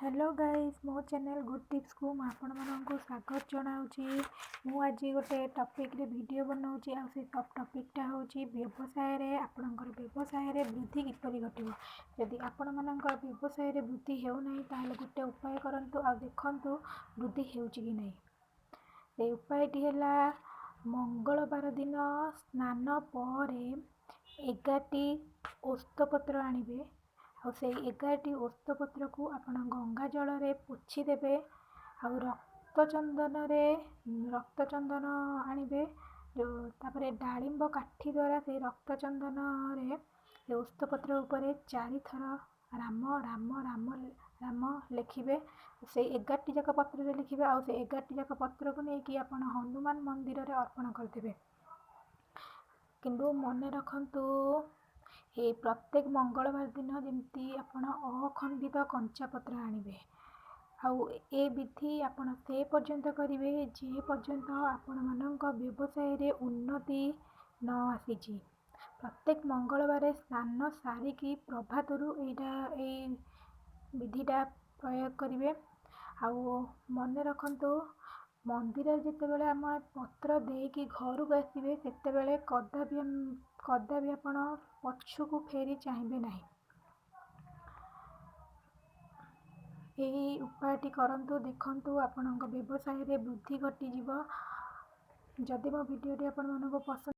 Hello guys, ମୋ channel good ଟିପ୍ସକୁ ମୁଁ ଆପଣମାନଙ୍କୁ ସ୍ୱାଗତ ଜଣାଉଛି। ମୁଁ ଆଜି ଗୋଟେ ଟପିକ୍ରେ ଭିଡ଼ିଓ ବନାଉଛି ଆଉ ସେ ଟପିକ୍ଟା ହେଉଛି ବ୍ୟବସାୟରେ, ଆପଣଙ୍କର ବ୍ୟବସାୟରେ ବୃଦ୍ଧି କିପରି ଘଟିବ। ଯଦି ଆପଣମାନଙ୍କର ବ୍ୟବସାୟରେ ବୃଦ୍ଧି ହେଉନାହିଁ, ତାହେଲେ ଗୋଟେ ଉପାୟ କରନ୍ତୁ ଆଉ ଦେଖନ୍ତୁ ବୃଦ୍ଧି ହେଉଛି କି ନାହିଁ। ସେଇ ଉପାୟଟି ହେଲା, ମଙ୍ଗଳବାର ଦିନ ସ୍ନାନ ପରେ 11ଟି ଓସ୍ତପତ୍ର ଆଣିବେ ଆଉ ସେଇ 11ଟି ଓସ୍ତପତ୍ରକୁ ଆପଣ ଗଙ୍ଗା ଜଳରେ ପୋଛିଦେବେ। ଆଉ ରକ୍ତ ଚନ୍ଦନରେ, ରକ୍ତ ଚନ୍ଦନ ଆଣିବେ ଯେଉଁ, ତାପରେ ଡାଳିମ୍ବ କାଠି ଦ୍ୱାରା ସେଇ ରକ୍ତ ଚନ୍ଦନରେ ସେ ଓସ୍ତପତ୍ର ଉପରେ ଚାରିଥର ରାମ ରାମ ରାମ ରାମ ଲେଖିବେ। ସେଇ 11ଟି ଯାକ ପତ୍ରରେ ଲେଖିବେ ଆଉ ସେ 11ଟି ଯାକ ପତ୍ରକୁ ନେଇକି ଆପଣ ହନୁମାନ ମନ୍ଦିରରେ ଅର୍ପଣ କରିଦେବେ। କିନ୍ତୁ ମନେ ରଖନ୍ତୁ, ଏ ପ୍ରତ୍ୟେକ ମଙ୍ଗଳବାର ଦିନ ଯେମିତି ଆପଣ ଅଖଣ୍ଡିତ କଞ୍ଚା ପତ୍ର ଆଣିବେ। ଆଉ ଏ ବିଧି ଆପଣ ସେ ପର୍ଯ୍ୟନ୍ତ କରିବେ, ଯେ ପର୍ଯ୍ୟନ୍ତ ଆପଣମାନଙ୍କ ବ୍ୟବସାୟରେ ଉନ୍ନତି ନ ଆସିଛି। ପ୍ରତ୍ୟେକ ମଙ୍ଗଳବାର ସ୍ନାନ ସାରିକି ପ୍ରଭାତରୁ ଏଇ ବିଧିଟା ପ୍ରୟୋଗ କରିବେ। ଆଉ ମନେ ରଖନ୍ତୁ, ମନ୍ଦିରରେ ଯେତେବେଳେ ଆମେ ପତ୍ର ଦେଇକି ଘରକୁ ଆସିବେ, ସେତେବେଳେ କଦାପି ଆପଣ ପଛକୁ ଫେରି ଚାହିଁବେ ନାହିଁ। ଏହି ଉପାୟଟି କରନ୍ତୁ, ଦେଖନ୍ତୁ ଆପଣଙ୍କ ବ୍ୟବସାୟରେ ବୃଦ୍ଧି ଘଟିଯିବ। ଯଦି ମୋ ଭିଡ଼ିଓଟି ଆପଣମାନଙ୍କୁ ପସନ୍ଦ